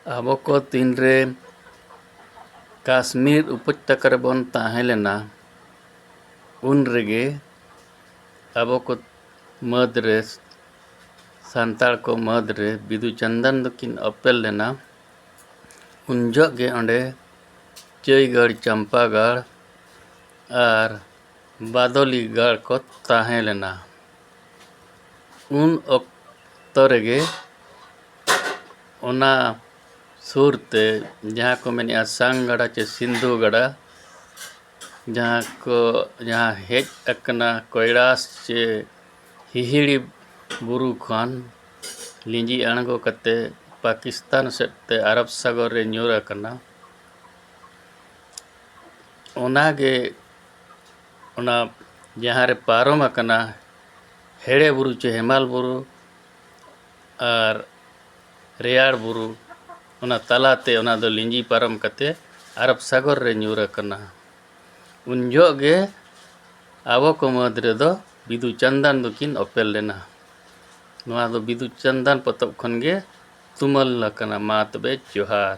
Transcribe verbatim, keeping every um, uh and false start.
ᱟᱵᱚ ᱠᱚ ᱛᱤᱱᱨᱮ ᱠᱟᱥᱢᱤᱨ ᱩᱯᱚᱛᱭᱟᱠᱟ ᱨᱮᱵᱚᱱ ᱛᱟᱦᱮᱸ ᱞᱮᱱᱟ, ᱩᱱ ᱨᱮᱜᱮ ᱟᱵᱚ ᱠᱚ ᱢᱟᱹᱫᱽ ᱨᱮ, ᱥᱟᱱᱛᱟᱲ ᱠᱚ ᱢᱟᱹᱫᱽ ᱨᱮ ᱵᱤᱫᱩ ᱪᱟᱸᱫᱟᱱ ᱫᱚᱠᱤᱱ ᱚᱯᱮᱞ ᱞᱮᱱᱟ᱾ ᱩᱱ ᱡᱚᱦᱚᱜ ᱜᱮ ᱚᱸᱰᱮ ᱪᱟᱹᱭᱜᱟᱲ, ᱪᱟᱢᱯᱟᱜᱟᱲ ᱟᱨ ᱵᱟᱫᱚᱞᱤ ᱜᱟᱲ ᱠᱚ ᱛᱟᱦᱮᱸ ᱞᱮᱱᱟ᱾ ᱩᱱ ᱚᱠᱛᱚ ᱨᱮᱜᱮ ᱚᱱᱟ ᱥᱩᱨ ᱛᱮ ᱡᱟᱦᱟᱸ ᱠᱚ ᱢᱮᱱᱮᱜᱼᱟ ᱥᱟᱝ ᱜᱟᱰᱟ ᱪᱮ ᱥᱤᱱᱫᱷᱩ ᱜᱟᱰᱟ, ᱡᱟᱦᱟᱸ ᱠᱚ, ᱡᱟᱦᱟᱸ ᱦᱮᱡ ᱟᱠᱟᱱᱟ ᱠᱚᱭᱲᱟᱥ ᱪᱮ ᱦᱤᱦᱤᱲᱤ ᱵᱩᱨᱩ ᱠᱷᱚᱱ ᱞᱤᱸᱡᱤ ᱟᱬᱜᱚ ᱠᱟᱛᱮ ᱯᱟᱠᱤᱥᱛᱟᱱ ᱥᱮᱫ ᱛᱮ ᱟᱨᱚᱵ ᱥᱟᱜᱚᱨ ᱨᱮ ᱧᱩᱨ ᱟᱠᱟᱱᱟ᱾ ᱚᱱᱟᱜᱮ ᱚᱱᱟ ᱡᱟᱦᱟᱸ ᱨᱮ ᱯᱟᱨᱚᱢ ᱟᱠᱟᱱᱟ ᱦᱮᱲᱮ ᱵᱩᱨᱩ ᱪᱮ ᱦᱮᱢᱟᱞ ᱵᱩᱨᱩ ᱟᱨ ᱨᱮᱭᱟᱲ ᱵᱩᱨᱩ, ᱚᱱᱟ ᱛᱟᱞᱟᱛᱮ ᱚᱱᱟ ᱫᱚ ᱞᱤᱸᱡᱤ ᱯᱟᱨᱚᱢ ᱠᱟᱛᱮ ᱟᱨᱚᱵ ᱥᱟᱜᱚᱨ ᱨᱮ ᱧᱩᱨ ᱟᱠᱟᱱᱟ᱾ ᱩᱱ ᱡᱚᱦᱚᱜ ᱜᱮ ᱟᱵᱚ ᱠᱚ ᱢᱟᱹᱫᱽ ᱨᱮᱫᱚ ᱵᱤᱫᱩ ᱪᱟᱸᱫᱟᱱ ᱫᱚᱠᱤᱱ ᱚᱯᱮᱞ ᱞᱮᱱᱟ᱾ ᱱᱚᱣᱟ ᱫᱚ ᱵᱤᱫᱩ ᱪᱟᱸᱫᱟᱱ ᱯᱚᱛᱚᱵ ᱠᱷᱚᱱ ᱜᱮ ᱛᱩᱢᱟᱹᱞ ᱟᱠᱟᱱᱟ᱾ ᱢᱟ ᱛᱚᱵᱮ ᱡᱚᱦᱟᱨ᱾